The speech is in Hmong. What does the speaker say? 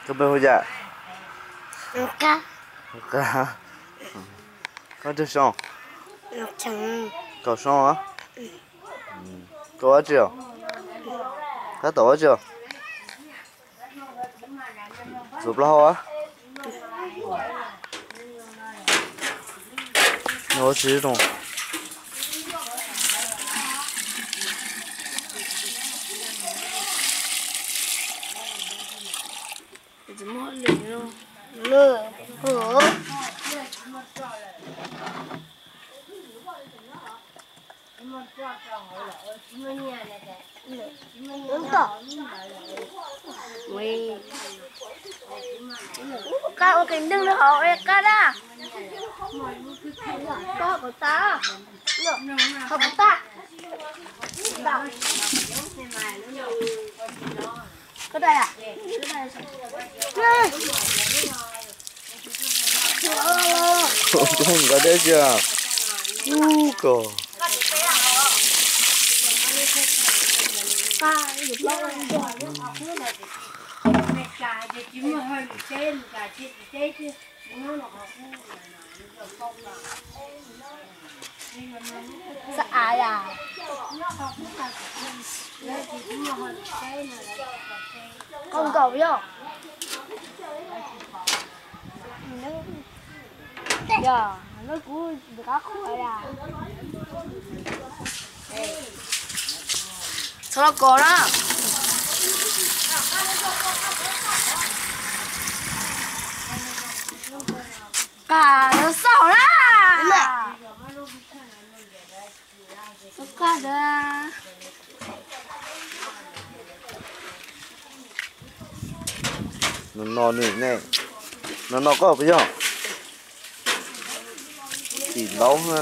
Koj npe hu cas? Qab. Koj tsawg xyoo? Kaum xyoo os. Koj ua dab tsi os? Tab tom ua dab tsi os? Txuas plaub hau os. Ua tsis zoo. Qab ua kev ntseeg rau hauv qab na. Koj hau puas tas? Hau puas tas? Koj da, nkawd deb cia. Ub, koj. Xav av yam. Qau nkaus yog. Yog, lub kuv qab qhuav yam. Txhob los kos na. Qab lawv xauj na. Qab da. No no nws ne, no no koj puas yog? Tim laub na.